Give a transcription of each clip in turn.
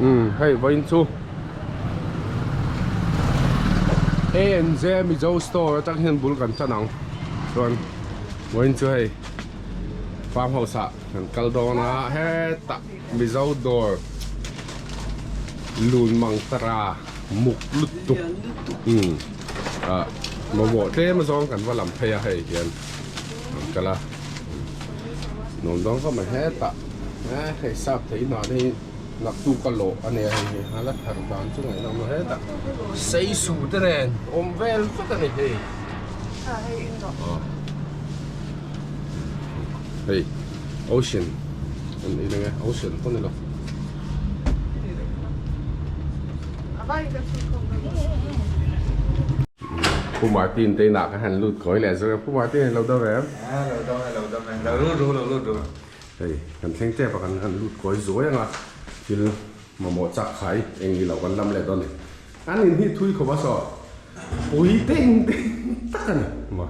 Umm hei vawiin chu A&J Mizo store atang hian bul kan tan ang chuan vawiin chu hei farm house ah kan kal dawn a hetah Mizo dawr lun mang tara muk lutuk umm ah mamawh tlem azawng kan va lam phei a hei hian kan kal a nuam dawn khawp mai hetah hei sap thei hna te hi naktuk a lawh a nia hei hi a la thar dan chu ngaihnawm lo hetah seisu te nen awm vel vek a ni hei hei ocean an ni reng e ocean pawh ni lo. Pu Martin te inah ka han lut kawi leh zawk e Pu Martin lo dam em? A lo dam e lo dam e lo lut ru lo lut ru. Hei kan thleng tep a kan han lut kawi zuai ang a thil mamawh chak khai eng ni lo kan lam leh dawn a ni. An in hi thui khawp a saw pui teng teng tak a ni maw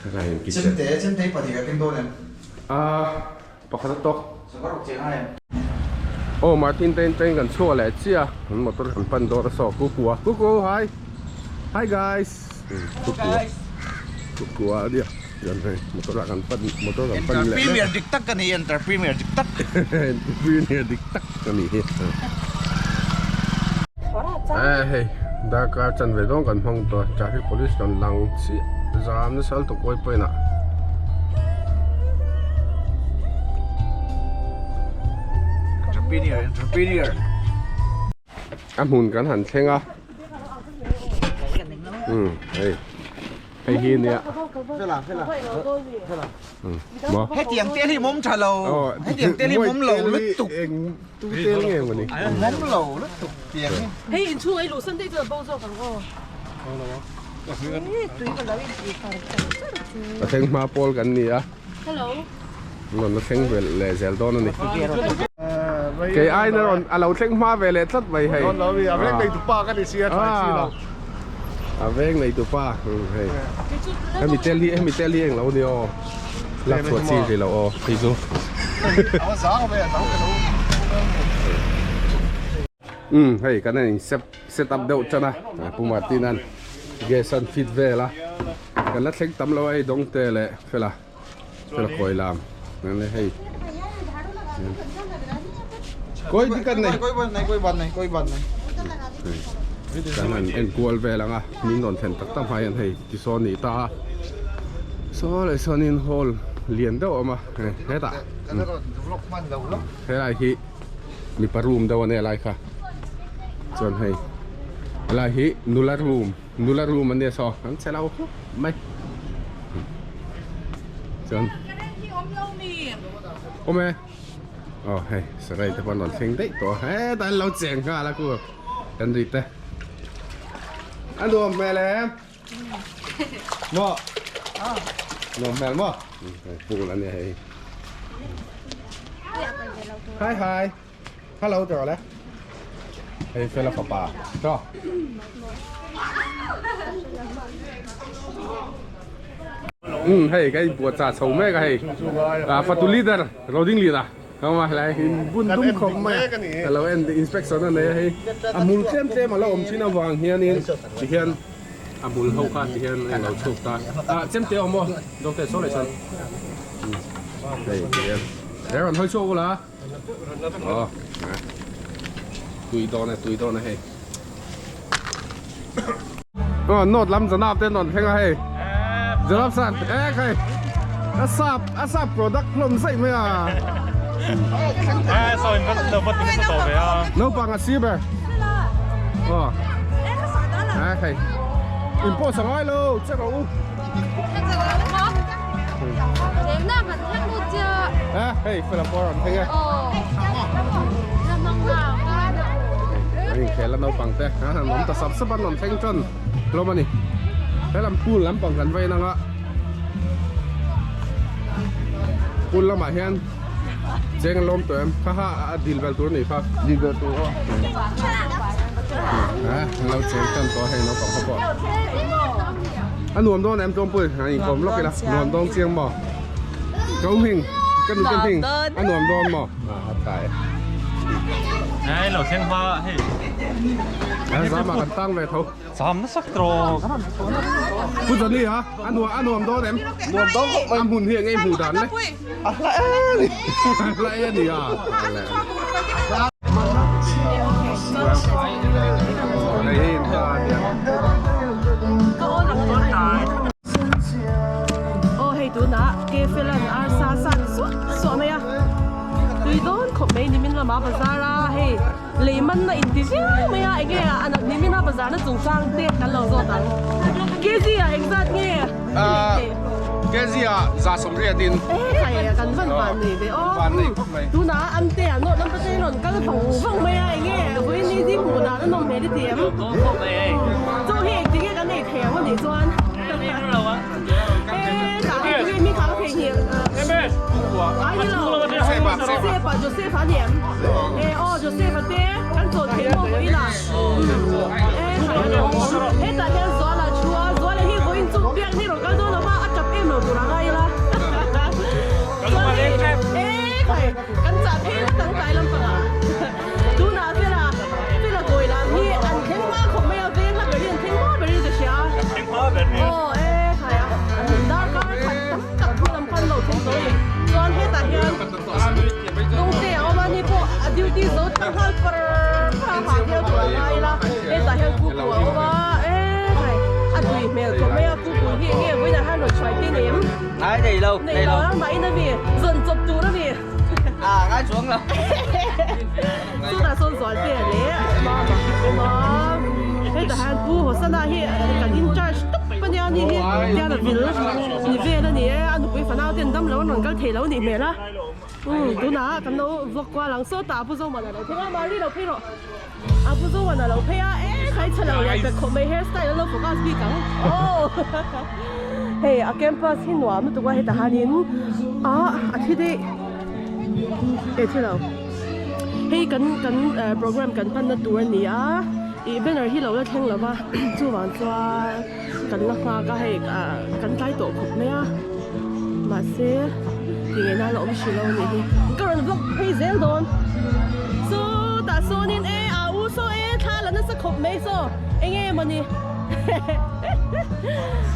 helai in kitchen. Chemte chemte i pahnih ka keng dawn em? A pakhat a tawk. Sawrkar ruk chiang ai em? Aw Martin te in train kan chhuak leh chiah a kan motor kan pan dawn a saw kukua kuku hi hi guys kukua kukua a nia chuan hei motor ah kan pan motor kan pan leh mek a. Entrepreneur dik tak ka ni entrepreneur dik tak. Entrepreneur dik tak ka nih hi. Eh hei darkar chanve dawn kan hmang tawh a traffic police rawn lang chiah zam nasa lutuk kawi point ah. Entrepreneur entrepreneur. A hmun kan han thleng a umm hei. Hei hi nia. Fela fela fela. Maw. Hetiang tel hi mawm tha lo. Hetiang tel hi mawm lo lutuk. Eng tu tel nge maw ni. Mawm lo lutuk tiang hi. Hei inchhung ei luh san daih chuan a bo zawk ang aw. Tui ka lo in tih char char chu. A thleng hma pawl kan ni a. Hello. Rawn la thleng ve leh zel dawn a ni. Kei aiin a rawn a lo thleng hma ve leh tlat mai hei. Dawn lo mi a veng nei tupa ka ni sia thlai chi lo. A veng nei tupa hei. Hemi tel hi hemi tel hi eng lo ni aw. Lak chhuah chi ri lo aw hei chu. A zang ve a dang lo. Umm hei kan in set set up deuh tan a Pu Martin an gas an fit vel a kan la thleng tam lo a hei dawngte leh fela. Fela kawi lam nan le hei kawi dikat nei koi ban nei koi ban nei koi ban nei kan han en kual vel anga min rawn thlen tak tak hma hian hei tisawn ni ta a saw leh sawnin hall lian deuh a awm a hetah helai hi mipa room deuh a nia lai kha chuan hei helai hi nula room. Nula room an nia saw an che lo khawp mai chuan awm e aw hei sarai te pawh an rawn thleng daih tawh a hetah an lo cheng nghal a khu kan ri te a nuam hmel em maw nuam hmel maw pool a nia hei hi hi. Hello tawh le. Hei fela fapa. Cho. Um hei cái bùa trà sầu mê cái hei. À fatu leader loading leader. Không mà lại bun dum khom mai. Hello and inspection an nei hei. A mul tlem tlem a lo awm thin avang hianin ti hian a mul ho kha ti hian a lo chhuk ta. À chem te awm aw. Doctor saw leh chuan. Hei ti hian. He rawn hawi chhuak ula. Ờ, tui dawn e, tui dawn e hei. Ờ, nawt lam zanap te nawn thleng a hei. Zanap san, e khai. A sap, a sap product hlawm zaih mai a. Eh, saw in lo va tin sa tawh ve a. Naupang a si ber. Ờ. E khai. In pawh sa ngai lo, che rawh u. A hei fela pawh a rawn thleng e. An inkhel a naupang te a han awm ta sap sap a an rawn thleng tan hlawm a ni. Helam pool lampang kan va en ang a pool lamah hian cheng an lawm tawh em kha kha a dil vel tur a nih kha. Dil vel tur aw. A an lo cheng tan tawh a hei naupang ho pawh. A nuam dawn em Tlawmpui a inkawm lawk ila nuam dawn chiang maw Ka u hming ka nu te hming a nuam dawn maw a tha e. Ai lo thleng hma hei. A zam ah kan tang ve tho. Zam nasa tawk. Pu Johnny a, a nuam a nuam dawn em? Nuam dawn khawp mai. A hmun hi eng nge hmuh dan le? A hla e ni. A hla e ni a. Hei hi in hla a nia. Aw hei tunah Kefelan arsa san suah suah mai a, tui dawn khawp mai nimin lama bazar a hei lei man na inti viau mai a enge a nimin a bazar na chungchang te kan lo zawt ang kg ah engzat nge Kg ah 180 in e khai kan van van nei ve aw van nei khawp mai tunah an te ah nawt lam pate rawn kal vang vang mai a enge vawiin ni ding hmuh dan a nawm hmel i ti em chu hi engtinge kan ei thei ang anih chuan Aw e khai a darkar khat tam tak hma lam pan lo thleng tawh a ni chuan hetah hian kawngte a awm a ni pawh a duty zo tlang nghal par par a hah viau tur a ngai ila hetah hian kuku a awm a e khai a tui hmel khawp mai a kuku hi enge vawiinah hian rawn hruai te nei em Ngai nei lo nei lo a mah in a mi zawn chawp tur a mi a ngai chuang lo Chutah sawn zual te leh mama awm a hetah hian pu Hosana hi kan in charge tawp a nia ni hi tian a vil ni vel a ni e a nupui fanau ten dam lo an rawn kal thei lo nih hmel a umm tunah kan lo vlog kual ang sawtah a pu Zoman a lo thleng a Mari lo phei rawh a pu Zoman a lo phei a e khai chhe lo leh pek khawp mai hair style an lo focus bik ang aw hei a campus hi nuam lutuk a hetah hianin ah a thi daih e thi lo. Hei kan kan program kan hmanna tur a ni a ih banner hi lo la thleng lo va chuvang chuan kan la nghak a hei ah kan tlai tawh khawp mai a mahse tih ngei nan a awm hrih lo a nih hi ka rawn vlog phei zel dawn sawtah sawnin e a u saw e thla la nasa khawp mai saw eng nge mawni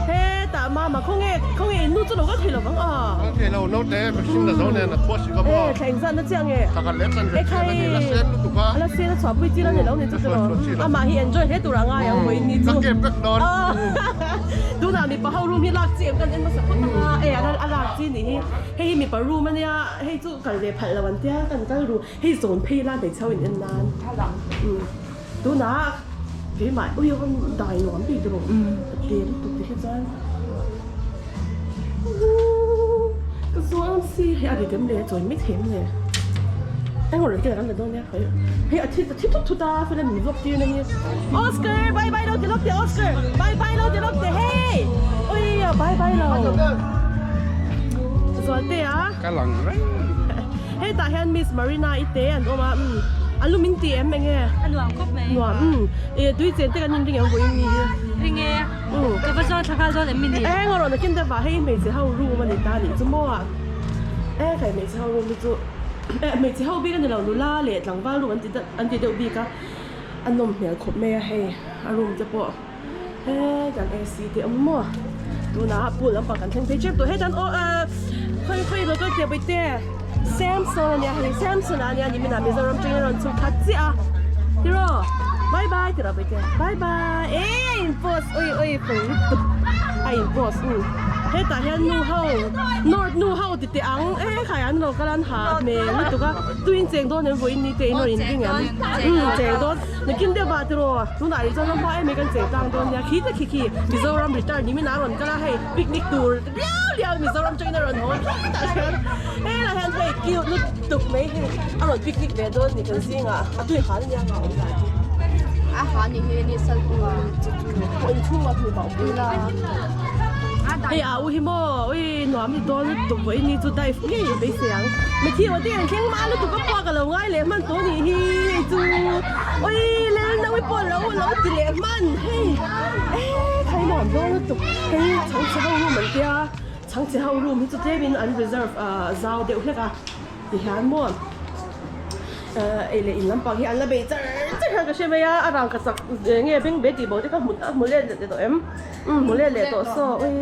hetah mama khawnge khawnge in nu chu lo kal thei lo vang a. Kal thei lo naute mihring na zo nen a khua si ka maw. E thla engzat na chiah nge. Thla khat leh chan ve chiah na ni la sen lutuk a. La sen a chhuah pui chi la ni lo ni chu chu lo. Amah hi enjoy hle tur a ngai ang vawiin ni chu. Ka kep vek dawn. Tunah mipa ho room hi lak chi em kan en hmasa phawt ang a e a lak chi nih hi hei hi mipa room a nia hei chu kal ve phalh lo an tia kan kal ru hei zawn phei la hmeichhe ho in en nan. Tunah keimah ui a rawn dai nuam bik rawh a te lutuk ti hi chuan ka zuam si hei a ri dem leh a chawi mai thei em le eng rawn vel an la dawn nia hei hei a thi a thi thut thut a fela min vlog tir na hi Oscar bye bye lo ti lawk teh Oscar bye bye lo ti lawk teh hei ui a bye bye lo Zualte a ka lang reng Hetah hian Miss Marina i te an awm a umm a lu min ti em enge? A nuam khawp mai. Nuam umm ih tui chen te kan inring em vawiin ni hi. Ring e. Umm. Ka va zawn thla nghal dawn em mi ni? Eng a rawn akin deuh vah hei hmeichhe ho room a ni ta nih chu maw a e kai hmeichhe ho room hi chu eh hmeichhe ho bik a ni lo nula leh tlangval room an ti deuh an ti deuh bik a a nawm hmel khawp mai a hei a room te pawh. He kan AC te awm maw tunah pool lampang kan thleng phei tep tawh hetan aw ah khawi khawi lo kal teh bawihte Samson ania hei Samson ania niminah Mizoram tangin a rawn chhuk khat chiah a tiraw bye bye tiraw bawihte bye bye eh a in post ui ui fel lutuk a in post um hetah hian nu ho north nu ho ti teh ang e khai an lo kal an ha hmel lutuk a tuin cheng dawn em vawiin ni te in rawn inring em um cheng dawn. Nakin deuh vah tiraw tunah rih chuan ramhma em em kan cheng tlang dawn nia khi ta khi khi Mizoram return ni min a rawn kal a hei picnic tur riau riau Mizoram atangin a rawn haw tah hian helai hian hei cute lutuk mai hei a rawn picnic ve dawn ni kan zingah a tui han ania a awm dan hi a ha ni hi ni sal chu chu pawh inchhungah hmuh bauh pui la hei a u hi maw ui nuam ni dawn lutuk vawiin ni chu dive ngei a beisei ang mitthi aw te an thleng mah lutuk a puak a lo ngai leh hman tawh nih hi hei chu ui lel nawi pawh lo lo ti leh hman hei e khai nuam dawn lutuk hei chhangchhe ho room an tia chhangchhe ho room hi chu tlem in an reserve ah zau deuh hlek a ti hian maw. Ei leh in lampang hi an la bei char char hian ka hre mai a, a rang ka chak nge beng be tih bo te kha hmu a hmu let leh tawh em? Umm hmu let leh tawh saw ui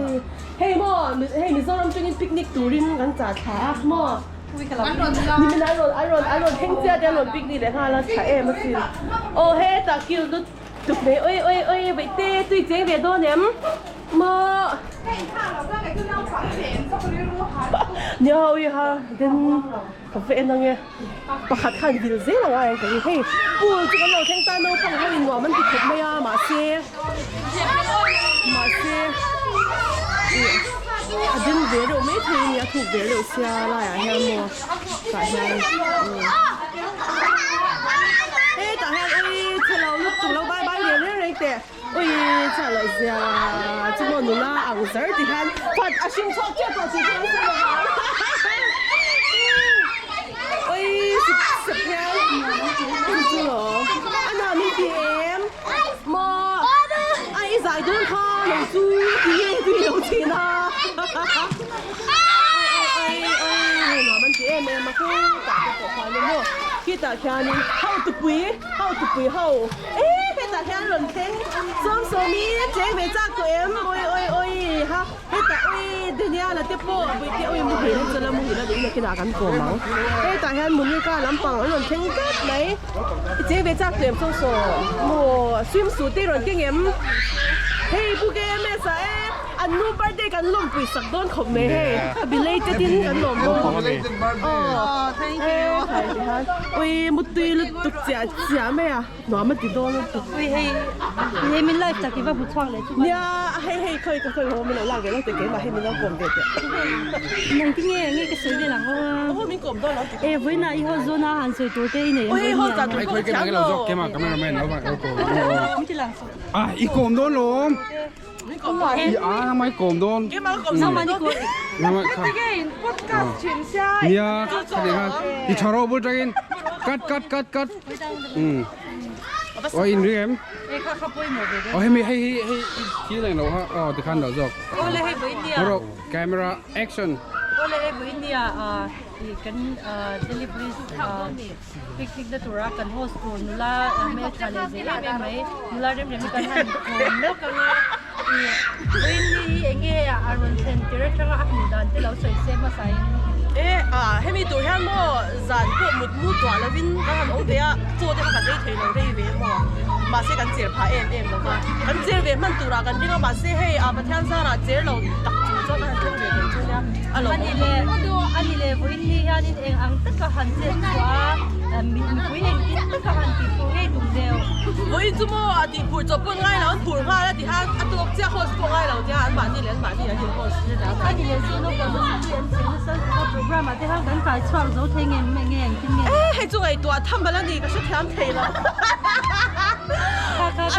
hei maw hei Mizoram tangin picnic turin kan chah thla a maw nimin an rawn an rawn an rawn thleng chiah te an rawn picnic leh nghal a tha em asin aw hetah kil lut tuk mai oi oi oi vaihte tui cheng ve dawn em maw nia ui ha den. Ka va en ange, pakhat khan vil zel ang a eng ka ring hei pool chu kan lo thleng ta naupang ho in nuam an ti khawp mai a mahse mahse ih a ding ve reuh mai thei a ni a thuk ve reuh sia laiah hian maw tah hian umm hetah hian ui chhelo lutuk lo bye bye ve reng reng teh ui chhiat loh zia chu maw nula ang zar ti hian khat a hring chhuak chiah tawh tih chu an sawi lo vang ui sep sep hian chu chu lo a na min ti em maw a i zai dawn kha lo chu ti nge tui lo thin a ui ui ui nuam an ti em em a khutah te pawh khan emaw khitah khianin ho tupui ho tupui ho. E hetah hian rawn thleng sawm sawmi cheng ve chak tawh em oi oi oi ha hetah oi Daniel-a te pawh Bawihte oi muhil a chawlh a muhil a duh in a kinah kan kawm ang hetah hian Monica lampang an rawn thleng tlat mai i cheng ve chak tawh em sawm sawm maw swimsuit te i rawn keng em hei Pu KMS ah e an nu birthday kan lawmpui sak dawn khawp mai hei a belated in kan lawm dawn aw thank you oi mutui lutuk chiah chiah mai a nuam a ti dawn lutuk. Ui hei hei min live tak i va hmu chhuak leh chu mai. Nia hei hei khawi ka khawi ho min lo lak ve lo teh keimah hei min lo kawm ve teh. Nang ti nge nge ka sawi vel ang aw. Aw min kawm dawn lo ti. E vawiinah i ho zawn a han sawi tur te i nei ang Ui ho zah tur pawh ka thiam lo. Keimah cameraman lo va lo kawm. Min ti lang sawi. Ah i kawm dawn lawm. I a mai kawm dawn. Keimah ka kawm dawn. Nama kha. Podcast thin sia. Nia khati kha i tha ro bul tangin cut cut cut cut. Um. O in ring em? E kha kha pawimawh ve O hemi hei hei hei thil eng lo ha o tikhan lo zawk. Ole hei vawiin nia. Ro camera action. Ole hei vawiin nia a i kan Delhi Police Picnic na tura kan host tur nula hmeltha leh zei em em mai nula rem rem hi kan han kawm lawk ang a ih vawiin ni hi eng nge a rawn thlen tir atanga a hmuh dan te lo sawi se hmasa in. E ah hemi tur hian maw zan pawh mut mu tuah lovin kan han awm ve a chaw te kha kan ei thei lo rei ve maw mahse kan cher phah em em lova kan cher ve hman turah kan ring a mahse hei ah Pathian zarah cher lo tak chung chuan kan han thleng ve thei chu nia a lo Ani leh ani leh vawiin ni hianin eng ang taka han chet chhuah a mipui engtin taka han tih phur ngei tum deuh. Vawiin chu maw a tih phur chawp pawn ngai lo an phur nghal a ti khan a tawk chiah host pawh ngai lo tia an mahni leh an mahni an in host hle ta. Ani leh chu naupang nasa pui an cheng nasa a program ah te khan kan kai chhuak zo thei nge nge engtin nge. E hei chu ngaihtuah tham bal a ni ka hrethiam thei lo.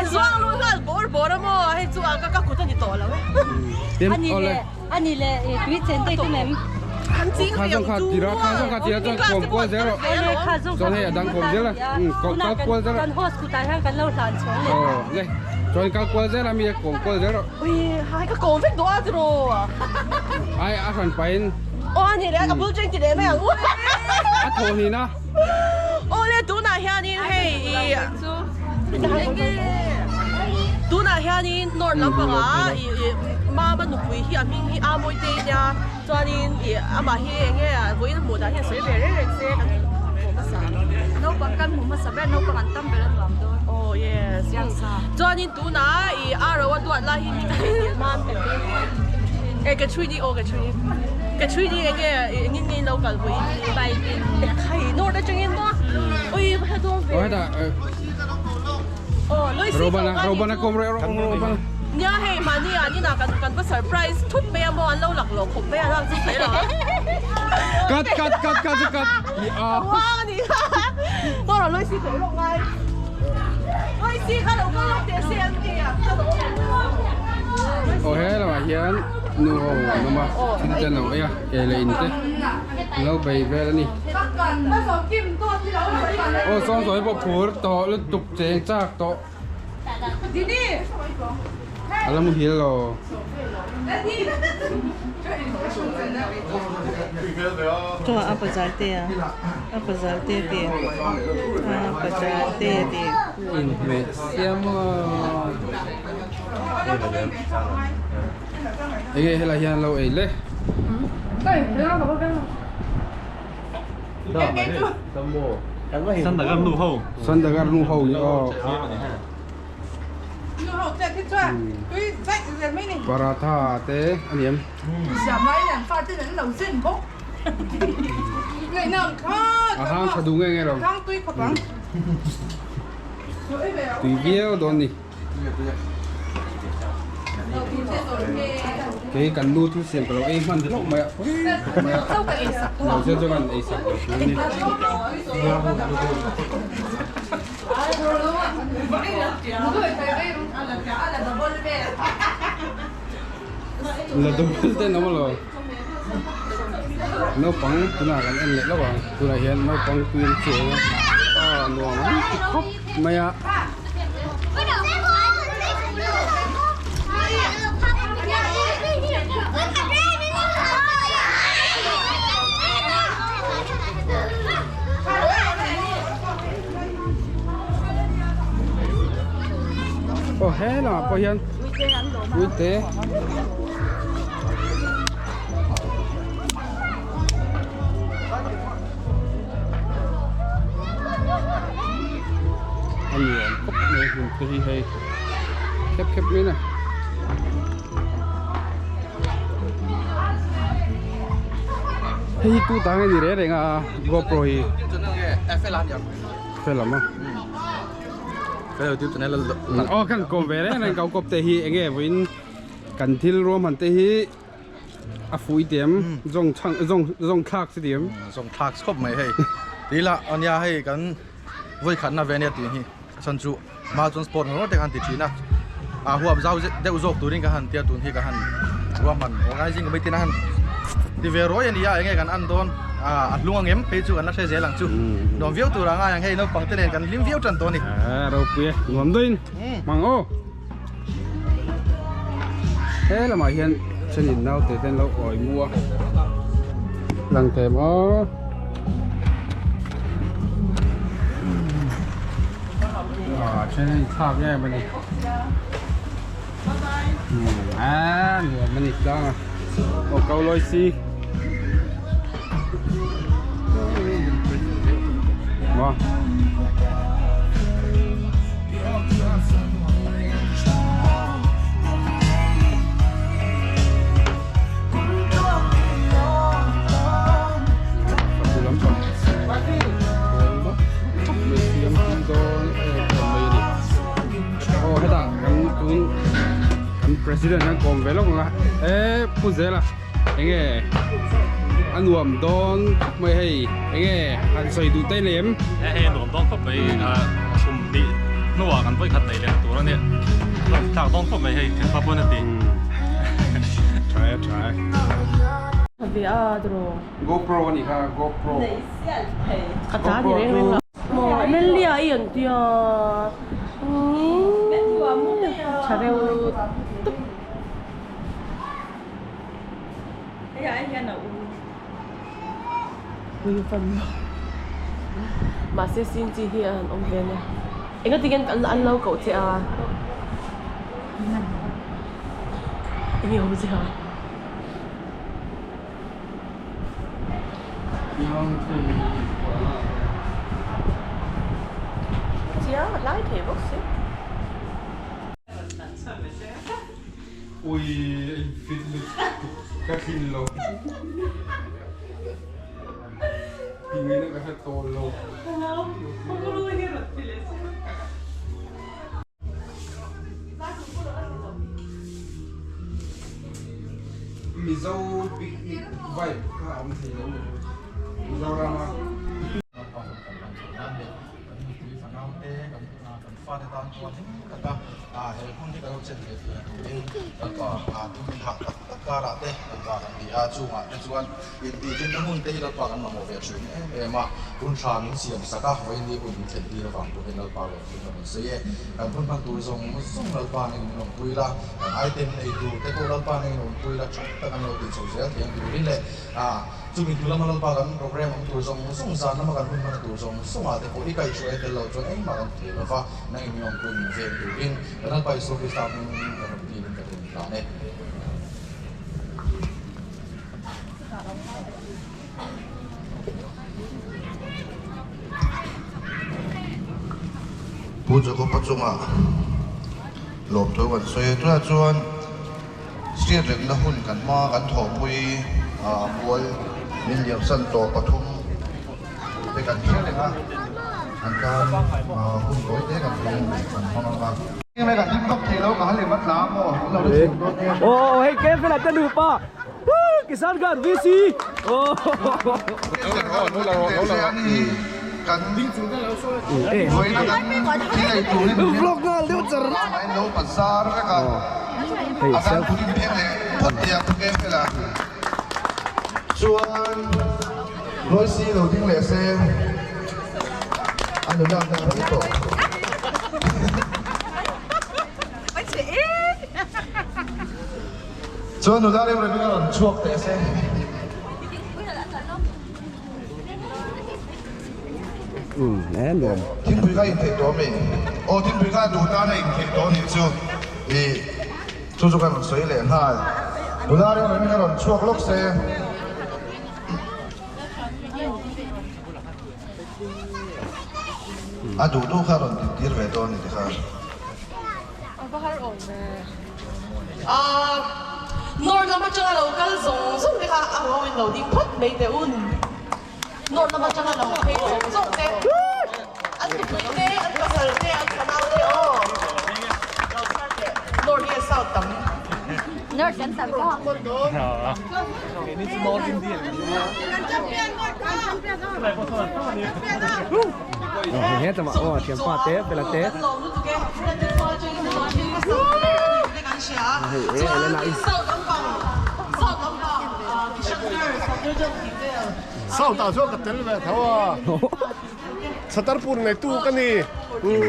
A zuang lu nghal bawr bawr a maw hei chu a ka kut a ni tawh lo e. Ani leh Ani leh tui chen te tum em? Kan ching Kha zawng kha tira kha zawng kha tira chuan kawm kual zel rawh. Ole kha zawng Chuan hei a dang kawm zel a. Kawm kal kual zel rawh. Kan host kutah hian kan lo hlan chhawng leh. Aw le. Chuan kal kual zel a mi a kawm kual zel rawh. Ui hai ka kawm vek duh a tiraw. Ai a hran pahin. Aw ani leh a bul cheng ti leh mai ang u. A thaw hnin a. Awle tunah hianin hei i tunah hianin north lampangah i mama nupui hi a hming hi a mawi te nia chuanin i amah hi eng nge vawiin hmuh dan hian sawi ve reng reng se kan hmu hmasa Naupang kan hmu hmasa ber naupang an tam ber a nuam dawn. Oh yes chuanin tunah i a ro a duat lai hi mi ka theihnghilh hman e ka chhui ni aw ka chhui ka chhui ni eng nge engin nge in lo kal vawiin ni Bike in khai north atangin maw ui va hre dawn ve Oh hetah aw Loisi Robana Robana kawm rawh Robana nia hei mahni ah nina kan kan va surprise thut mai a maw an lo lak lo khawp mai a lak chu sawi lo Cut cut cut cut chu cut i a Wang ani kha maw rawh Loisi sawi rawh ngai Loisi kha lo kal lo teh se an ti a Aw he lamah hian nu ho an awm a thil te an lo ei a ke leh in te an lo bei vel a ni. Aw sawng sawi pawh phur tawh lutuk cheng chak tawh. A la muhil lo. Chuan a bazar te a, a bazar te te a bazar te te. Inhmeh siam aw. Enge helai hian lo ei le. Sandagar nu ho. Sandagar nu ho ni aw. Paratha te a ni em? A hang tha duh nge nge lo. Tui viau dawn ni. Kei kan nu thil siam ka lo ei hman hlauh mai a mai a lo zet zawk an ei sak lo tur a ni. La double ten awm lo. Naupang tunah kan en leh hlauh ang tunah hian naupang tui an cheng a nuam an ti khawp mai a. Aw he lamah pawh hian uite a nuam khawp mai hmun te hi hei khep khep mai a ni. Hei hi tu ta nge ni reng reng a GoPro hi fel lam a aw kan kawm ve reng reng kau kawp te hi enge vawiin kan thil ruahman te hi a fuh i tiam zawng chhang zawng zawng thlak si tiam zawng thlak khawp mai hei tila ania hei kan vawi khatna ve ania tih hi chhan chu hma chuan sport ngawt te khan ti thin a a huap zau deuh zawk turin ka han tia tun hi ka han ruahman organizing committee na han ti ve ruai ania enge kan an dawn a a hlung angem phei chu kan la hre zel ang chu nuam viau tur anga ang hei naupang te nen kan hlim viau tan tawh a ni ropui e nuam dawn mang aw he lamah hian thenin naute te an lo awi mu a lang thei maw ah then a inthlak em a ni a nuam a ni tlang a aw kau lawi si maw. President an kawm ve lawk ang a e pu zela enge a nuam dawn khawp mai hei enge han sawi duh te lem e hei a nuam dawn khawp mai a kum hnih hnuah kan vawi khat neih leh tur a nia thlak dawn khawp mai hei thianpa pawn a ti tha e tha e Ve a draw. GoPro a nih kha GoPro. Ka ta ni reng reng lo. Maw Melia i an tia. Tha reuh tuk. Ui fan lo. Mahse sin chi hi a han awm ve nia. Engati nge an lo koh che a? Enge awm che a? Chiang a hlai thei bawk si. Ui in fit lutuk ka thlin lo. Tingin ka hre tawl lo. Mizo picnic vibe kha a awm thei lo Mizorama. fate tan chuan hlim taka he hun hi kan lo chen ve theih turin Lalpa tum hah tak tak karah te Lalpa kan ni a, chungah te chuan intihhlimna hmun te hi Lalpa kan mamawh ve thin em em a, hun tha min siam sak a, vawiin hun min thlen tir avang pawhin Lalpa lawm thil ka rawn sawi e. Kan hun hman tur zawng zawng Lalpa nge min awmpui la, kan item nei tur te pawh Lalpa nge min awmpui la, tha tak an lo tih chho zel thei ang turin leh chumi hnu lama Lalpa kan program awm tur zawng zawng zan lama kan hun hmana tur zawng zawngah te pawh i kaihhruai a tel lo chuan engmah kan ti thei lo va, nang in min awmpui min veng turin kan Lalpa Isua Krista hmingin ka rawn dilin ka rawn hlan e. Pu Jacob-a chungah lawmthu kan sawi a, tunah chuan hriat rengna hun kan hma kan thawhpui a mual min liamsan tawh pathum te kan hre reng a, an tan hun tawi te kan hmang kan hmang ang a. Aw hei kem fela te nupa Kisan Ghar VC Vlog nghal deuh char Hei selfie Chuan Loisi lo ding leh se a nula kha a rei tawh. Chuan nula rem rem in a rawn chhuak teh se. Thingpui kha intheih tawh ami? Aw thingpui kha duh tan a intheih tawh anih chu ih chu chu ka rawn sawi leh nghal. Nula rem rem in a rawn chhuak lawk se. A duh duh kha rawn dintir ve dawn ni tikha. North lam atanga lo kal zawng zawng te kha a ho in lo ding phawt mai teh un. North lam atanga lo phei zawng zawng te an nupui te, an pasal te, an fanau te aw. North hi a south tam. North kan tam zawk. South ah chuan ka tel ve tho a, Chhatarpur neitu ka ni,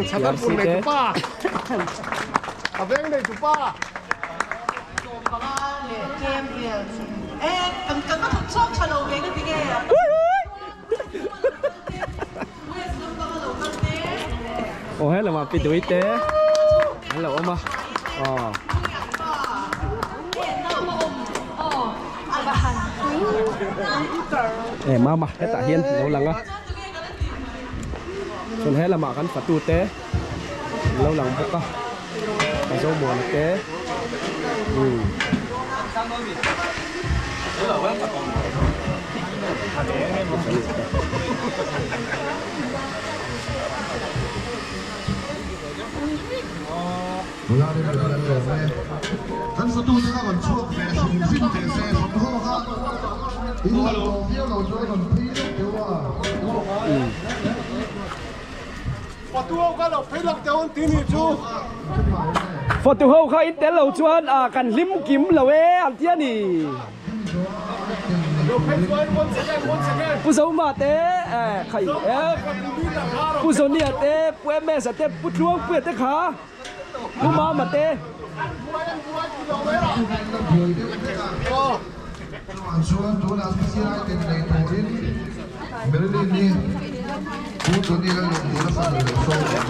Chhatarpur neitu pa, a veng neitu pa. Aw he lamah pi dui te an lo awm a aw. E mama hetah hian lo lang a chuan he lamah kan fatu te an lo lang bawk a ka zomuana te umm. Nula rim rim an lawm e. Kan fatute kha rawn chhuak ve hrim hrim teh se thawmhnaw kha in la tawh viau lo chuan rawn phei lawk teh u a. Fatu ho kha lo phei lawk teh u an ti nih chu. Fatu ho kha in tel lo chuan kan hlim kim lo e an ti a ni. Pu Zoma te khai Pu Zonia te Pu MS te Pu Tluangpuia te kha Pu Mama te. Chuan tunah CCI ten nei turin Marilyn hi Pu Johnny Lallianmuana fanu lo sawm ang.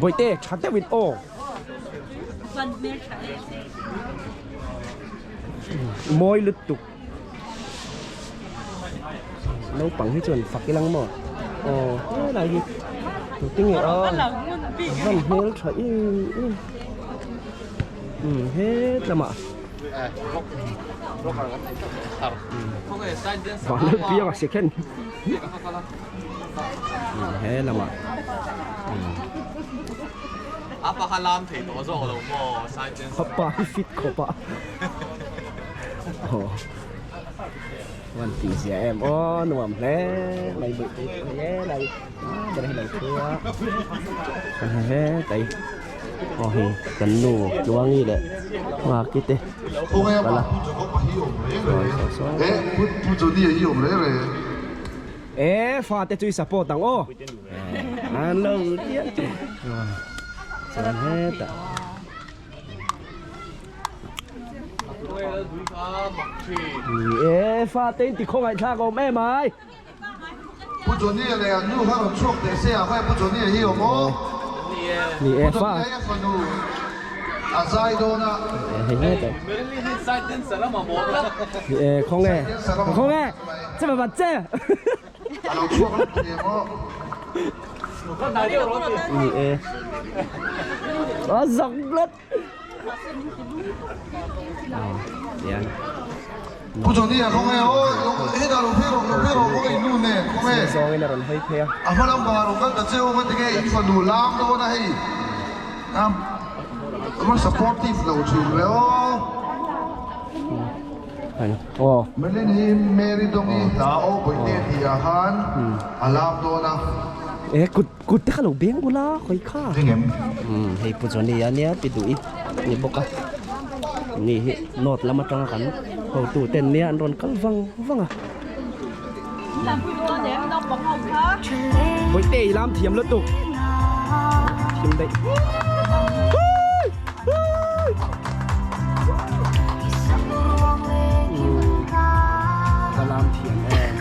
Bawihte tha deuhin aw. Mawi lutuk. Naupang hi chuan fak ilang maw? Aw helai hi tute nge a van hmel tha em em. Umm het lamah van piang a second. He lamah Apa kha lam thei tawh zawk lo maw side Apa hi fit khawp a. Wan ti zia em aw nuam hle mai bawih te pawh hei e lai ber hi lo thu a he tai aw hei kan nu Tluangi leh Nghaki te kal a e fate chu i support ang aw an lo tial chu chuan hetah. Ni e, fate in ti khawngaih thlak awm em ai. Pu Johnny leh an nu kha rawn chhuak teh se a, khawi Pu Johnny hi awm aw. Ni e, Pu fa. Johnny a fanu a zai dawn a. Hei he te. Ni e, khawnge. Khawnge. Che ba bat che. A lo chhuak lawk thei ang aw. Ni e. A zak tlat. Tian. Pu Johnny a khawnge aw hetah lo phei rawh lo phei rawh khawnge in nu nen khawnge. Zawngin a rawn hawi phei a. A hma lam pangah rawn kal ta che u nga tinge in fanu lam dawn a hei a va supportive lo thin ve aw. Merlin hi Mary Dongi hla aw Bawihte tih ah khan a lam dawn a. E kut kut te kha lo beng bula khawi kha. Hei Pu Johnny a nia pi duh i ni bawk a. Ni hi north lam atanga kan hotu ten nia an rawn kal vang vang a. Bawihte i lam thiam lutuk. Thiam daih. Ka lam thiam em.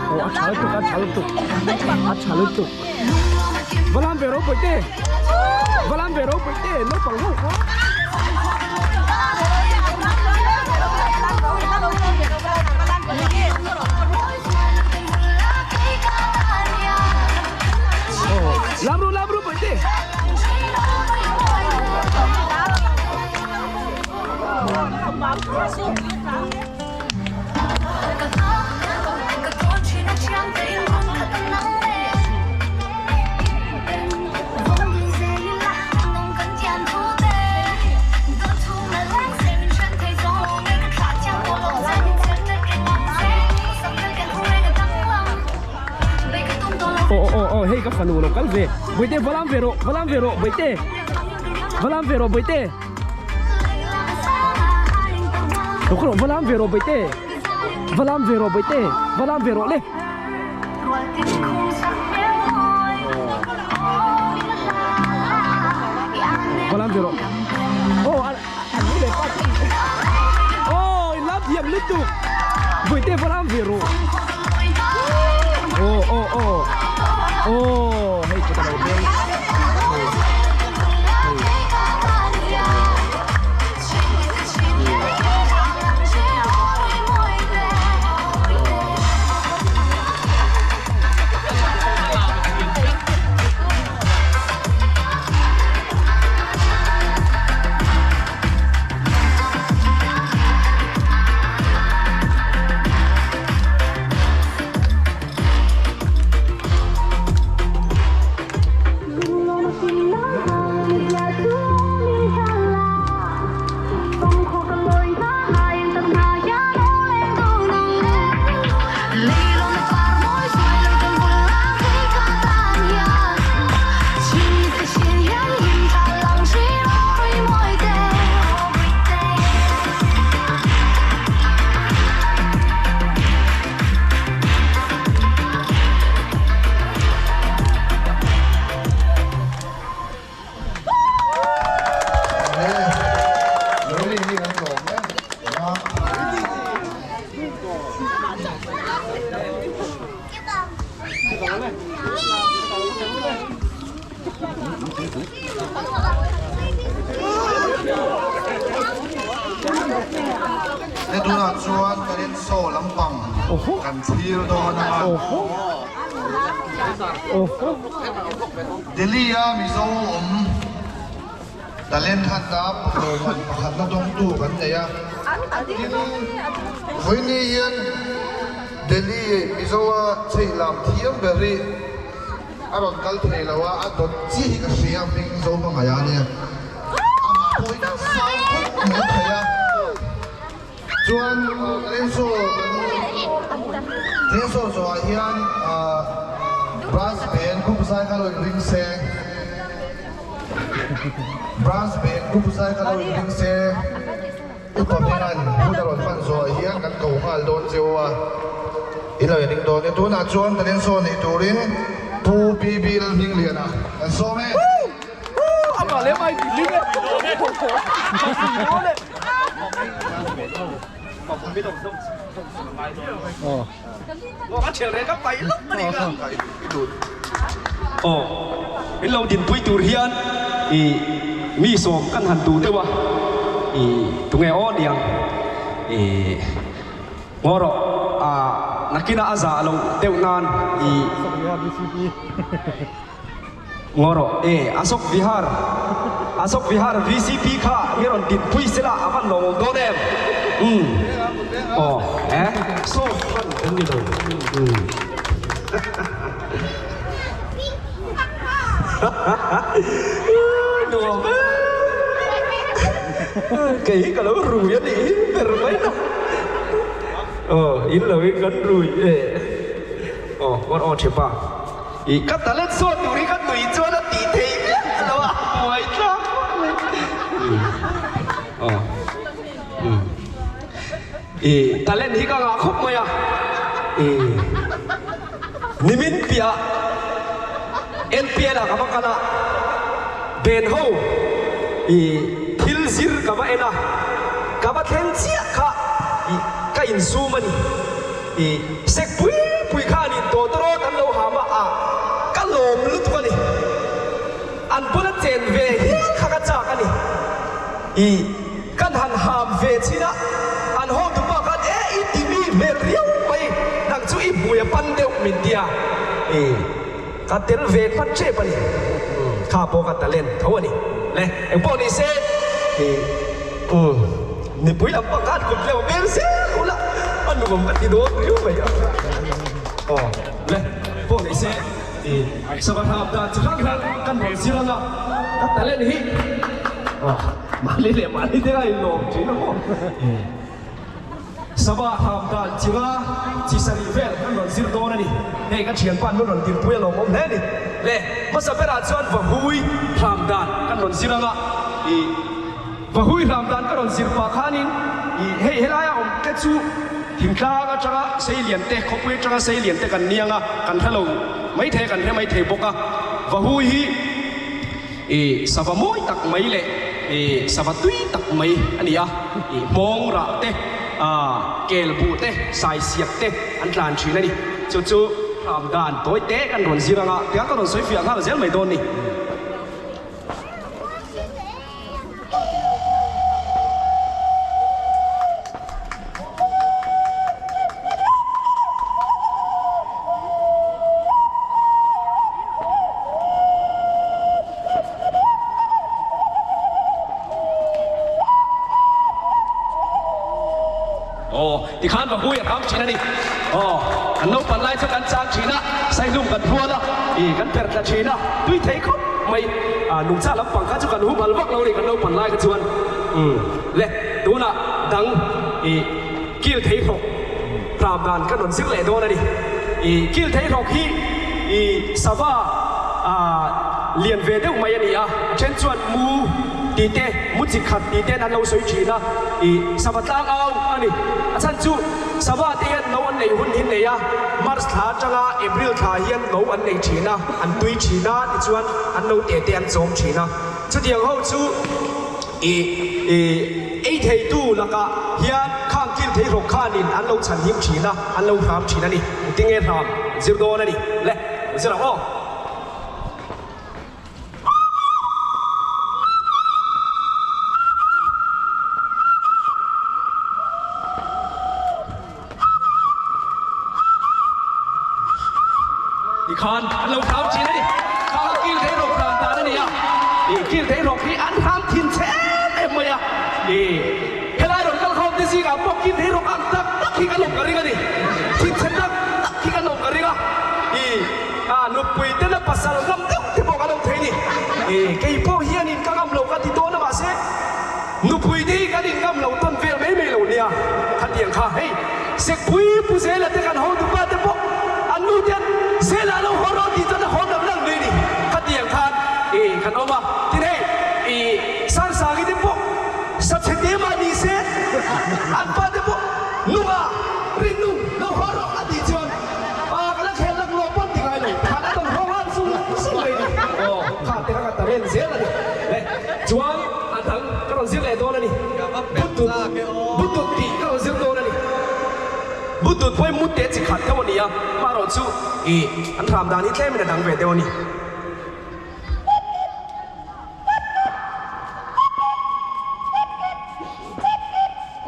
Aw a tha lutuk a tha lutuk a tha lutuk va lam ve ropui te va lam ve ropui te naupang ho kha. Lam ru lam ru Bawihte. Aw aw aw hei ka fanu lo kal ve Bawihte va lam ve rawh va lam ve rawh Bawihte va lam ve rawh Bawihte Lo kal rawh va lam ve rawh Bawihte va lam ve rawh Bawihte va lam ve rawh le Va lam ve rawh aw an ni leh pa aw in lam thiam lutuk Bawihte va lam ve rawh aw aw aw aw hei chu ka lo beng He tunah chuan talent show lampang kan thlir dawn a. Delhi a Mizo awm talent hanta lawmman pakhatna dawngtu kan nei a. Tin, vawiini hian Delhi Mizo a chheihlam thiam ber hi a rawn kal thei lo a, a dawt chiah hi ka hria a hming Zo hmangaih a nia. Amah pawh hi kan sang khawp mai thei a. Chuan Lenso kan Lenso zawhah hian Brass band group zai kha lo inring se Brass band group zai kha lo inring se Upa Hminga'n hun a rawn hman zawhah hian kan ko nghal dawn cheu a, in lo inring dawn e. Tunah chuan Lenso nei turin Pu BB Lalhmingliana kan sawm e. Aw, in lo dinpui tur hian i mi sawm kan han duh deuh a, i tunge aw niang i ngaw rawh a nakinah a zah loh deuh nan i Ngaw rawh e, Ashok Vihar, Ashok Vihar VCP kha i rawn dinpui sela a van lawmawm dawn em? Umm, aw, e, saw hman kan ni lo, umm. Nuam e, kei hi ka lo rui a nih hi ber mai na, aw, in lo in kan rui e, aw, ngaw aw ṭhepa. I ka talent sawn tur hi ka nui chuan a tih theih miah lo a, buai tlak vak mai. Aw umm I talent hi ka ngah khawp mai a, i nimin piah NPL ah ka va kal a, Ben ho i thil zir ka va en a, ka va thleng chiah kha i ka insum a ni. I sek pui pui kha a nih tawh tawrawt an lo ham a, a ka lawm lutuk a ni. An bula chen ve hial kha ka chak a ni. I kan han ham ve chin a, an hotu pa khan e i ti mi hmel riau mai, nang chu i hmui a pan deuh min ti a. I ka tel ve hman tep a ni. Kha pawh ka talent tho a ni. Le engpawh ni se i umm. Mipui lam pakhat kut leuh vel zel ula a nuam ka ti dawn riau mai a. Aw le pawh nei se i Sabahram dan chi hrang hrang kan rawn zir anga ka talent hi aw mahni leh mahni te a inlawm thin a maw. Sabahram dan chi nga chi sarih vel kan rawn zir dawn a ni. Hei ka thianpa an rawn tirpui a lawmawm hle a ni. Le hmasa berah chuan Vahui hram dan kan rawn zir anga i. Vahui hram dan ka rawn zir pah khanin i hei helaia awm te chu thingtlang atanga sei lian te, khawpui atanga sei lian te kan niang a, kan hre lo mai thei a, kan hre mai thei bawk a. Vahui hi i sava mawi tak mai leh i sava tui tak mai a ni a, i hmawng rah te, kel buh te, saisiak te an tlan thin a ni. Chu chu hram dan tawi te kan rawn zir anga tiang ka rawn sawi fiah nghal zel mai dawn ni. Aw, tikhan va hui a hram thin a ni. Aw, kan naupang lai chu kan chang thin a, saihlum kan hual a, ih kan per tla thin a, tui thei khawp mai. Ah, nungcha lampang kha chu kan humhal vak lo a ni kan naupang lai kha chuan. Umm, le, tunah dang ih kil thei hlawk hram dan kan rawn zir leh dawn a ni. Ih kil thei hlawk hi ih sava ah lian ve deuh mai a ni a, a then chuan mu tih te, mu chi khat tih ten an lo sawi thin a, ih sava tlang au a ni. A chhan chu sava te hian no an nei hun hi nei a, March thla atanga April thla hian no an nei thin a, an tui thin a, tichuan an no te te an chawm thin a. Chutiang ho chu ih ih ei theitu lakah hian khang kil thei hlawk khanin an lo chhan him thin a, an lo hram thin a ni. Engtinge hram zir dawn a ni le, zir ang aw. Tikhan an lo hram thin a ni. Kha kha kil thei rawk hram dan a ni a. Ih kil thei rawk hi an hram thin che em em mai a. Ih helai rawn kal khawm te zingah pawh kil thei rawk ang tak tak hi kan awm ka ring a ni. Thin chhe tak tak hi kan awm ka ring a. Ih a nupui tena pasal ngam deuh te pawh kan awm thei a ni. Ih kei pawh hianin ka ngam lo ka ti dawn a mahse nupui te hi kan inngam lo tawn vel mai mai lo nia. Khatiang kha hei. Sekpui Pu Zela te kan hotu pa te pawh an nu ten Zela a lo haw rawh tih chuan a haw dam dam mai ni. Khatiang khan i kan awm a, tin hei i Sangsangi te pawh sachhe te mah ni se an pa te pawh nunga rinnu lo haw rawh a tih chuan pa ka la khel lak lawh pawn ti ngai lo khan a rawn haw nghal zung zung mai ni. Aw kha te kha ka talent zel a ni. Le chuan a dang ka rawn zir leh dawn a ni. Butut Butut tih ka rawn zir dawn a ni. Butut pawhin mut te chi khat deuh a ni a, hmarawh chu ih an hram dan hi tlemin a dang ve deuh a ni.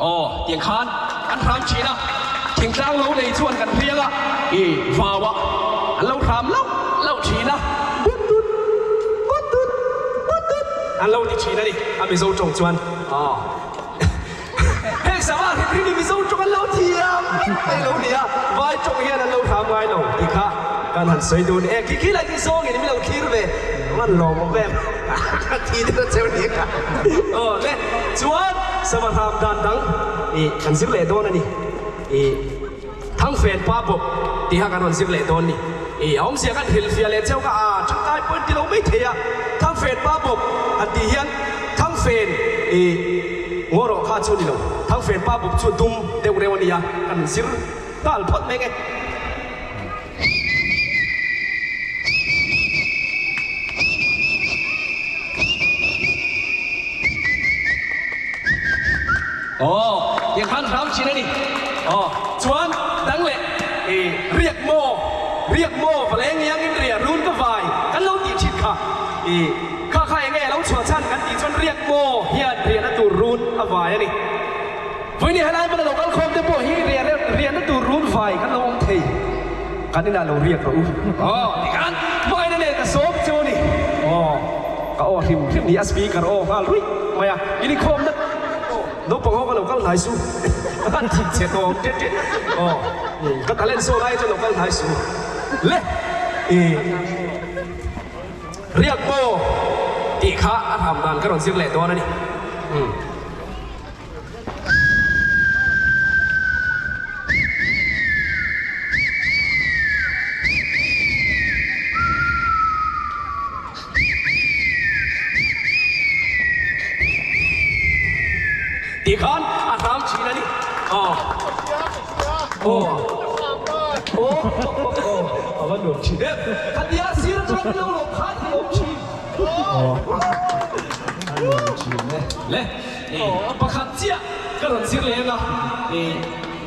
Aw tiang khan an hram thin a, thingtlang lo nei chuan kan hriang a, ih vau ah an lo hram lauh lauh thin a, Butut Butut Butut an lo ti thin a ni a Mizo tawng chuan. Aw. Heng sava hrim hrim hi Mizo tawng an lo thiam vek mai lo nia, vai tawng hian an lo hram ngai lo tih kha kan han sawi dun e. Khi khi lai khi zawngin min lo thlir ve an lawm awm em ka thi deuh a cheu nia kha. Aw le, chuan sava hram dan dang ih kan zir leh dawn a ni. Ih Thangfen pa bawk tih kha kan rawn zir leh dawn ni. Ih a awmzia kan hrilhfiah leh cheu kha a tangkai pawhin ti lo mai thei a. Thangfen pa bawk han tih hian Thangfen ih ngaw rawh kha chu ni lo. Thangfen pa bawk chu dum deuh reuh a nia, kan zir nghal phawt mai nge. Aw, tiang khan hram thin a ni. Aw, chuan dang leh i riak maw, riak maw va leng iangin riah run ka vai kan lo tih thin kha. I kha kha enge a lo chhuah chhan kan tih chuan riak maw hian riahna tur run a vai a ni. Vawiin helai hmana lo kal khawm te pawh hi riah riahna tur run vai kan lo awm thei. Kan inah lo riak rawh u. Aw, tikhan hmaina nen ka sawm chu a ni. Aw, ka aw hrim hrim ni a speaker aw nghal ruih mai a. In inkhawmna naupang ho ka lo kal hnai su. An thik che tawm ṭet ṭet. Aw, ka talent saw lai chuan lo kal hnai su. Le, i riak maw tih kha a hram dan ka rawn zir leh dawn a ni. Umm. Ti khan a hram thin a ni. Aw. Aw. Aw. A va nuam thin em. Khatia sir atang lo lo khan a awm thin. Aw. A nuam thin e. Le. Pakhat chiah ka rawn zir leh ang a,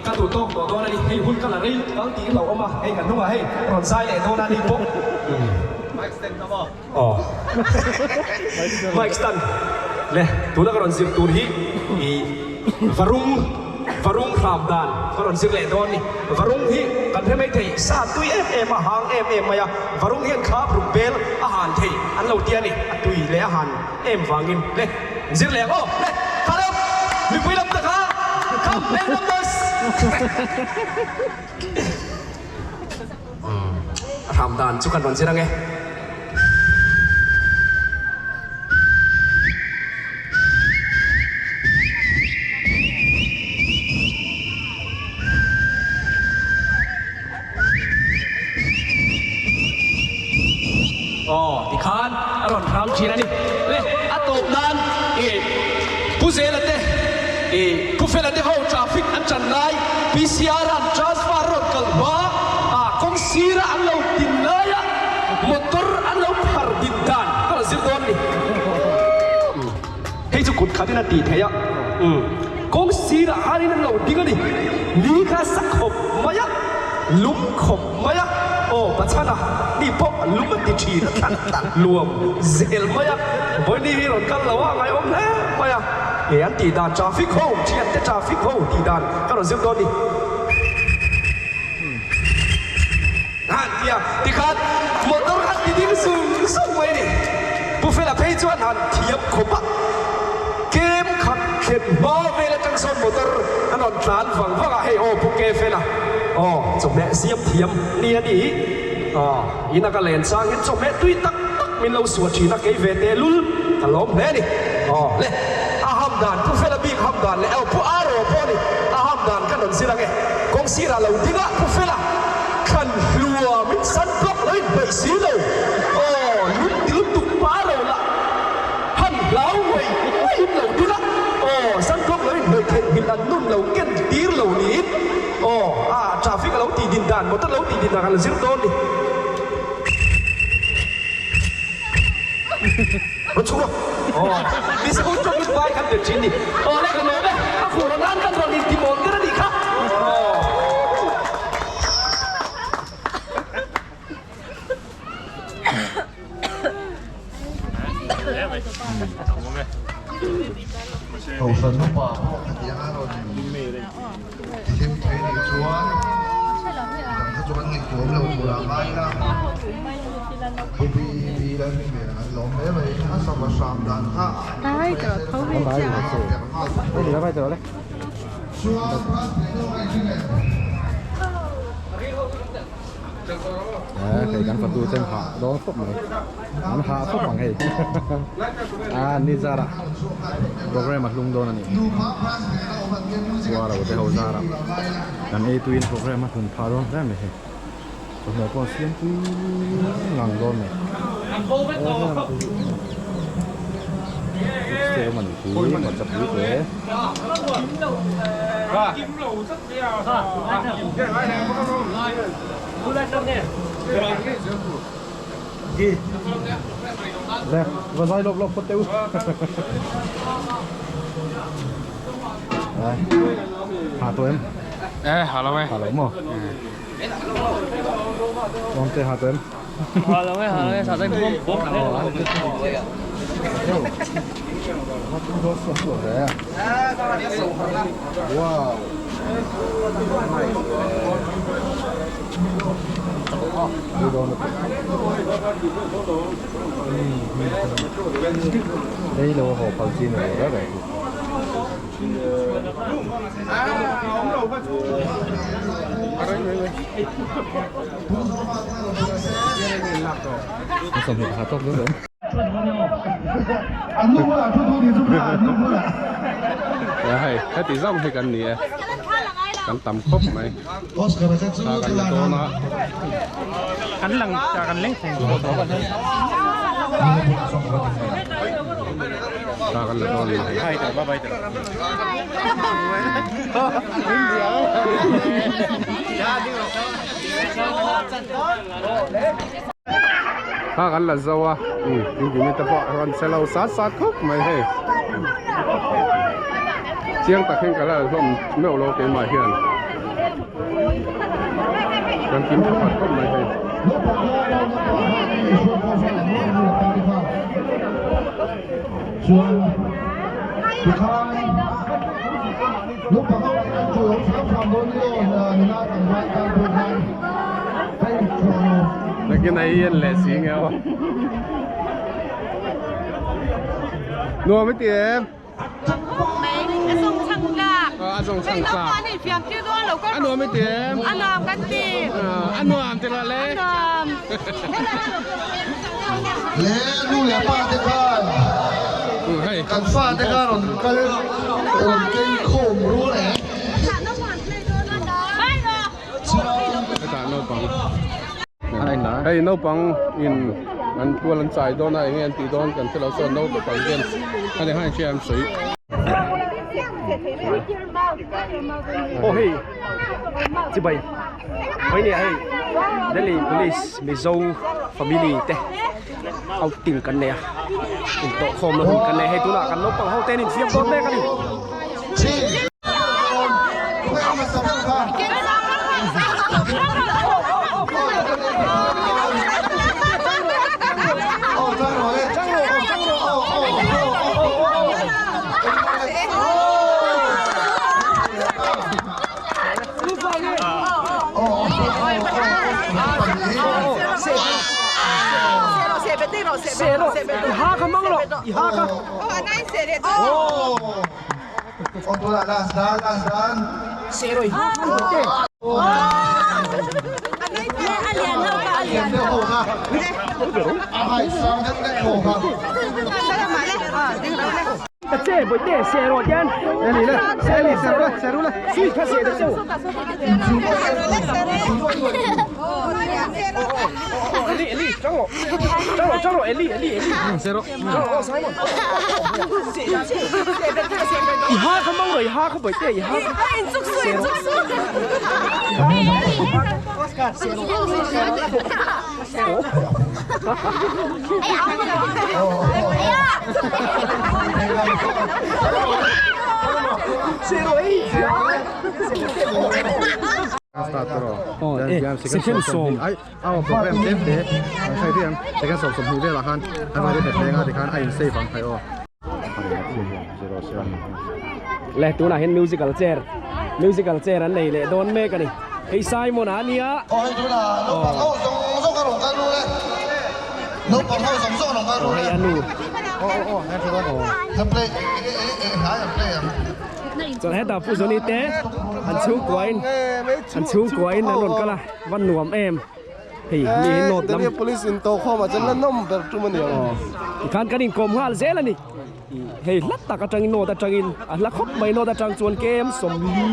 ka duh tawk tawh dawn a ni, hei hun ka la rei lutuk ang tih hlauh awm a, hei kan hnungah hei rawn zai leh dawn a ni pawh. Mic stand ka maw? Aw. Mic stand. Le, tuna ka rawn zir tur hi i varung, varung hram dan ka rawn zir leh dawn a ni. Varung hi kan hre mai thei, sa tui em em a, hang em em mai a, varung hian khap ruk bel a han thei an lo ti a ni, a tui leh a han em vangin. Le. Zir leh ang aw. Le, kha lam, mipui lam ta kha, come make some noise. A hram dan chu kan rawn zir ang e. Aw tikhan a rawn hram thin a ni. Le a tawp nan i Pu Zela te i Pu Fela te ho traffic an chan lai PCR an transfer rawn kal hma a kawng sira an lo din laia motor an lo phar din dan ka rawn zir dawn a ni. Hei chu kut khatin a tih theih a, kawng sirah khanin an lo ding a ni. Ni kha sa khawp mai a, lum khawp mai a, aw Pachhana ni pawh lum a ti thin a thlan luam zel mai a, Vawini hi rawn kal lo a ngaihawm hle mai a, e an tih dan traffic ho, thiante traffic ho tih dan ka rawn zir dawn ni. tia tikhan motor kha ti ding sung sung mai a ni. Pu Fela phei chuan han thiam khawp a, kem khat thlen hma vel atang sawn motor an rawn tlan vang vang a, hei aw Pu Ke Fela aw chawhmeh siam thiam ni a ni aw in a ka len chang hian chawhmeh tui tak tak min lo suah thin a, kei ve teh lul ka lawm hle a ni aw le a ham dan Pu Fela bik ham dan leh aw Pu Aro pawh a ni a ham dan ka rawn zir ang e kawng sirah lo ding a Pu Fela Thlan hlua min san block lo in hnaih si lo aw lung ti lutuk pa lo la han hlau ngawih ngawih in lo ding a aw san block lo in hnaih theih nghilh an nun lo ken tir lo niin aw a traffic a lo tih din dan motor lo tih din dan kan lo zir dawn ni. Rawn chhuk rawh aw Mizo tawngin vai kan ber thin ni aw le ka lawm e a khuh rawn nan kan rawn inti mawl ber a nih kha aw. Kohhran upa pawh khatiang a rawn tihlim thei nih chuan midang kha chu kan ngaihtuah awm lo tur ah ngai ila Pu BB Lalhmingmel an lawm hle mai a sava hram dan kha chuan Hei kan fatu ten hah dawn khawp mai an hah khawp ang hei a ni zara program a hlung dawn a ni chua lo te ho zara kan ei tuin program a hlun phah dawn hle mai hei chawhmeh pawh a siam tui ngang dawn mai te awm a ni hi hmarcha pui te. Nè, vào dây lộp lộp có tiêu. Đây. Hà tụi em. Ê, hà lâu em. Hà lâu mà. Con tê hà tụi em. Hà lâu em, hà lâu em, sao đây bốm bốm Wow. Đây là hồ phao chi này rất đẹp. Xong rồi khá tốt nữa đúng. Hei, heti zawng hi kan ni e. Kan tam khawp mai. Thla kan la dawn a. Kan lang kan leng thei. Thla kan la dawn a ni. Kha kan la zo a, engkim te pawh a rawn che lo sat sat khawp mai hei. Chiang tak hian ka la hlawm meuh lo keimah hian. Kan kim tha khat khawp mai hei. Nakin ai hian leh si nge aw. Nuam i ti em? A zawng chhang tlak. A zawng chhang tlak. A nuam i ti em? A nuam kan ti. A nuam ti rawh le. A nuam. Le nu leh pa te khan kan fa te kha rawn kal rawn keng khawm rual em? Hetah naupang hei naupang in an tual an chai dawn a enge an tih dawn kan hre lo sawn naupang hian a ni hang hria an sawi. Aw hei chibai mai nia hei Delhi police Mizo family te outing kan nei a intawhkhawm na hun kan nei hei tunah kan naupang ho te an infiam dawn mek a ni. Se rawh i ha kha mang rawh i ha kha. Se rawh i ha kha ni te. Ta che bawihte se rawh tian sui kha se ta cheu. Eli Eli chang rawh chang rawh chang rawh Eli Eli Eli se rawh chang rawh Simon i ha kha mang rawh i ha kha bawihte i ha kha se rawh Second sawm ai aw program tlem te an hrai riang second sawm sawmhnih velah khan an vai te peng a tikhan a in save ang thei aw Le tunah hian musical chair musical chair an nei leh dawn mek a ni hei Simon a nia aw hei tunah naupang ho zawng zawng a rawn kal ru le naupang ho zawng zawng a rawn kal ru le hei a nu aw aw aw hei thu dawn an play hnai an play ang chuan hetah Pu Johnny te an chhungkuain an chhungkuain an rawn kal a va nuam em. Hei mi hi nawt lam. Police in to khawm ah chuan la nawm ber tum a ni ang. Aw tikhan kan inkawm nghal zel a ni. Hei hla tak atangin nawt atangin a hla khawp mai nawt atang chuan kem sawmli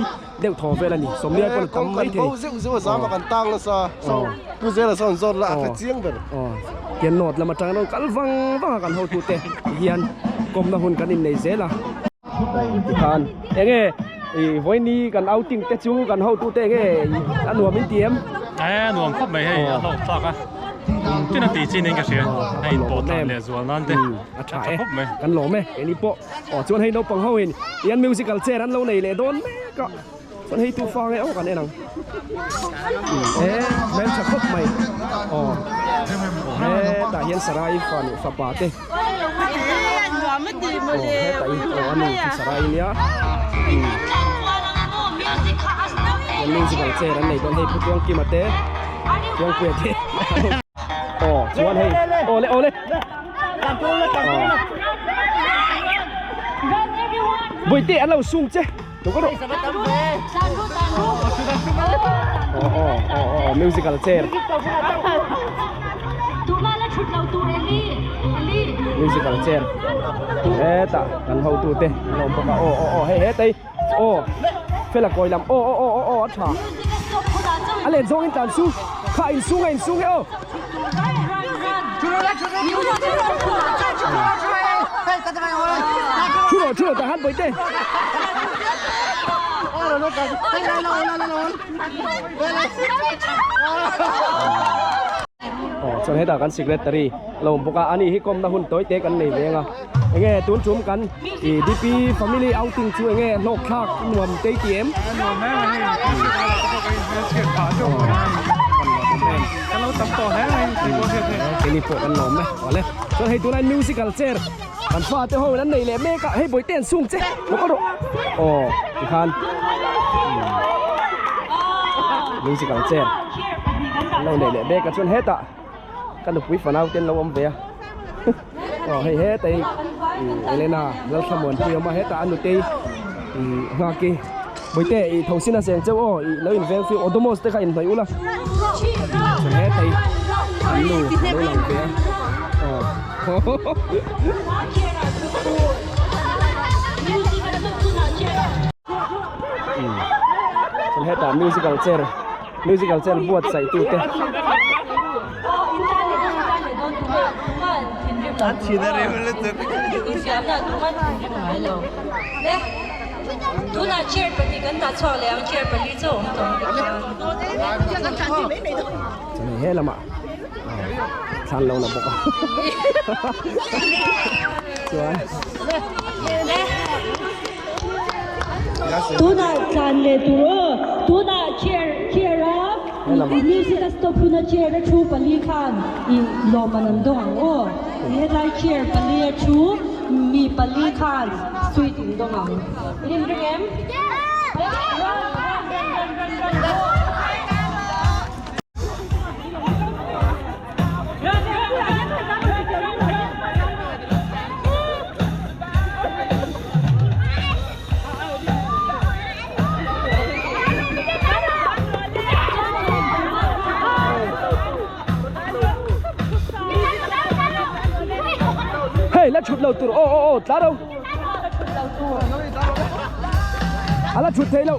deuh thaw vel a ni. Sawmli ai pawn a tam mai thei. Kawng kan bo zeuh zeuh a zam a kan tang nasa. Aw Pu Zela sawn zawt la a hre chiang ber. Aw tian nawt lam atang rawn kal vang vang a kan hotute hian kawmna hun kan innei zel a. Tikhan enge i vawiini kan outing te chu kan hotute enge a nuam in ti em? E nuam khawp mai hei a hlauh thlak a kum tin a tih chin in ka hria hei in pawh tlan leh zual nan te a tha e kan lawm e keini pawh aw chuan hei naupang ho in ian musical chair an lo nei leh dawn mek a chuan hei tu fa nge aw kan en ang e hmeltha khawp mai aw hetah hian sarai fanu fapa te. Aw hetah hi aw a nu chu sarai nia umm musical chair an nei dawn hei pu Tluangkima te Tluangpuia te aw chuan hei aw le aw le Bawihte an lo sung che lo ka rawh aw aw aw aw musical chair musical chair hetah kan hotu te an awm bawk a aw aw aw hei hetei aw fela kawi lam aw aw aw aw aw a tha a len zawng in tlan su kha in sung a in sung e aw Thu rawh thu rawh tah han bawihte. Aw chuan hetah kan secretary lo awm bawk a ani hi kawmna hun tawi te kan nei veng a enge tun tum kan ih DP family outing chu enge hlawk thlak nuam te i ti em? Keini pawh kan lawm e awle chuan hei tunah musical chair kan fate ho in an nei leh mek a hei bawihte an sung che lo kal rawh aw tikhan musical chair an lo nei leh mek a chuan hetah ka nupui fanau te an lo awm ve a aw hei hetah hi Elena Lalthlamuanpui a awm a hetah a nutei nghak i Bawihte i tho sin a seng cheu aw i lo inveng fiu Odomos te kha inhnawih ula chuan hetah hi an nu a lo lang ve a aw chuan hetah musical chair musical chair buatsaih tu te. Tunah chair pahnih kan dah chhuak leh ang chair pali chu a awm tawh ang tih kha. Chuan he lamah thlan lo la bawk a chuan Tunah tlan leh tur aw tunah chair chair a music a stop huna chair a thu pali khan ih lawmman an dawng ang aw hetlai chair pali a thu mi pali khan sweet in dawng ang. In inring em? Run run run run run run go. Hei la thut lo tur aw aw aw tla ro. A la thut thei lo.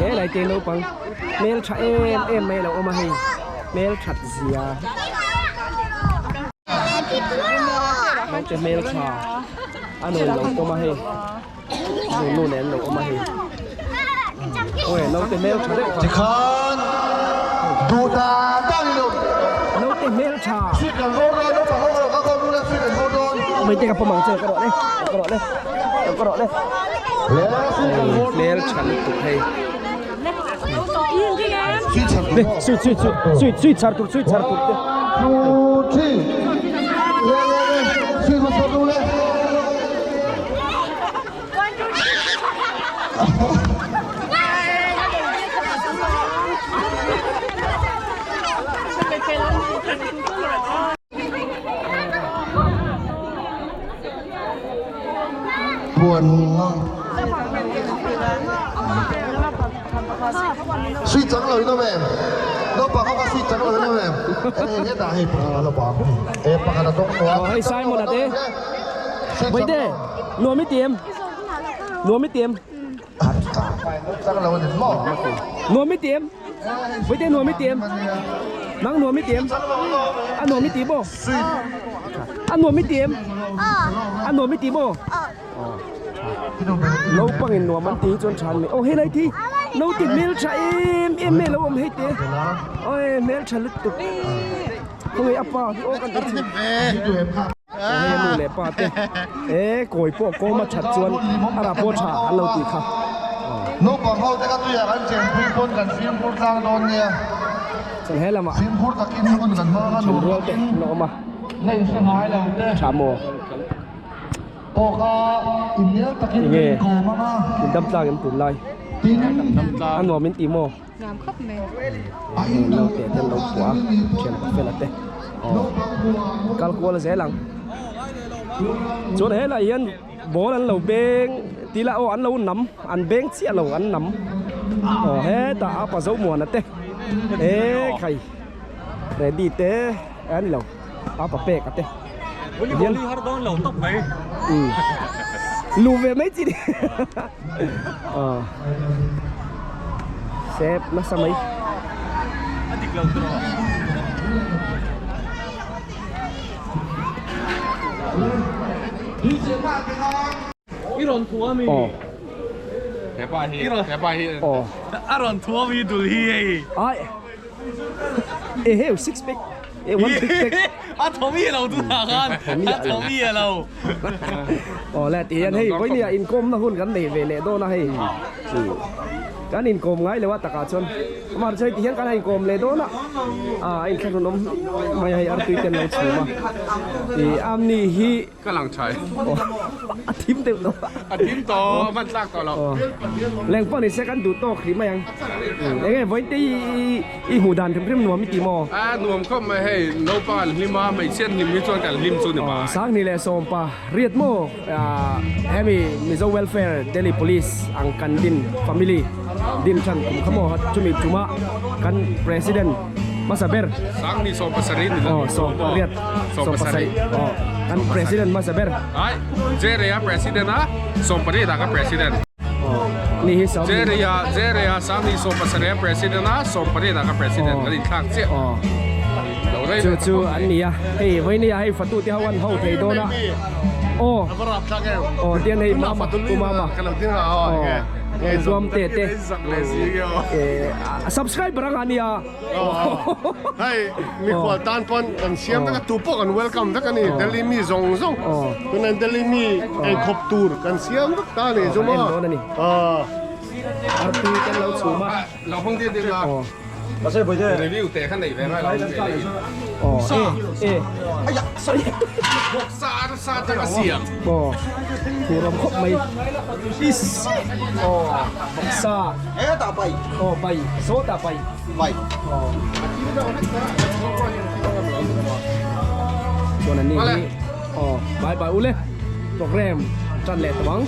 He lai te naupang hmel tha em em mai a lo awm a hei hmel that zia naute hmel tha a nu'n lo pawm a hei nu nu nen an lo awm a hei awi naute hmel tha deuh kha tikhan duh dan dan in naute hmel tha sweet kan vawr dawn naupang ho erawh ka ko nu le sweet kan vawr dawn Mei te ka pawm ang che ka rawh le ka rawh le ka rawh le hmel tha lutuk hei sweet sweet sweet sweet sweet char tur sweet char tur te Buan Suy trắng lời nó về Nó bảo không có suy trắng lời nó về Ê hết à hei pakhat a la bang hei E pakhat a dawng tawh a Hei Simon a te Vaite nuam i ti em Nuam i ti em Nuam i ti em Vaite nuam i ti em Nang nuam i ti em A nuam i ti maw A nuam i ti em A nuam i ti maw Naupang in nuam an ti hi chuan tha an mai aw helai thi naute hmel tha em em mai a lo awm hei te awi hmel tha lutuk khawnge a pa hi aw kan ti hei a nu leh pa te e kawi pawh kawm a that chuan a rah pawh tha an lo tih kha. Naupang ho te kha tuiah kan chenpui pawn kan fimkhur tlang dawn nia. Chuan he lamah Fimkhur takin hun kan hmang a nuam thenrual te takin an lo awm a. Hei hre ngai lo te. Tha maw? Pawka inel takin Enge kan kawm ang a. In dam tlang em tun lai? Tin. A nuam in ti maw? Nuam khawp mai. Lo teh ten lo phuah a, thian pa fela te. Aw. Kal kual zel ang. Chuan helai hian ball an lo beng ti la aw an lo nam an beng chiah lo an nam. Aw hetah a pa Zomuana te. E khai. Ready te a ni lo. A pa pek a te. Hian har dawn lo tawp mai. Lu ve mai chi ni. Sep nasa mai. A dik lo tur. I rawn thu ami. Aw. He pa hi he pa hi. Aw. A rawn thu ami dul hi hei. Ai. E heu six pack e one big pack. A thomi lo tu na khan. A thomi lo. Aw le ti hian hei vawinia inkawmna hun kan nei ve leh dawn a hei. Kan inkawm ngai lo a takah chuan amah chu hei ti hian kan han inkawm leh dawn a. A inthlahrun awm mai a hei artui te an lo chhum a. Ih amni hi Ka lang thai. A thim deuh tawh. A thim tawh, a hman tlak tawh lo. Leng pawh ni se kan duh tawk hrih mai ang. Enge vawiin te i hmuh dan hrim hrim nuam i ti maw? A nuam khawp mai hei, naupang an hlim a, hmeichhiat hlim hi chuan kan hlim chu ni mai. Sangni leh Sawmpa riat maw hemi Mizo Welfare Delhi Police ang kan din family din than kum kha maw chumi tuma kan President hmasa ber. Sangni Sawmpa sarih ni lo. Sawmpa riat. Sawmpa sarih. Kan President hmasa ber. Ai, Jerea President a, Sawmpa riat ah ka President. Ni hi Sawm. Jerea, Jerea Sangni Sawmpa sarih a President a, Sawmpa riat ah ka President kan inthlak chiah. Lo rei Chu chu an ni a. Hei vawinia hei fatu te ho an ho thei dawn a. Aw. Aw tian hei mama pu mama. Aw. Zuam te te. Subscriber ang ania. Hei mikhual tan pawn kan siam vek a tu pawh kan welcome vek a ni Delhi mi zawng zawng tunah Delhi mi eikhawp tur kan siam vek ta a ni chu maw Artui kan lo chhum a. Lo hawng diat diat la. Review te kha nei ve ngai lo ve leh in. Aw e e. Aya sorry. Vawksa arsa atanga siam. Aw thuram khawp mai. Is aw vawksa. E ta pai. Aw pai sawtah pai. Pai. Aw. Chuan an ni hi aw bye bye ule program tan leh tawh ang.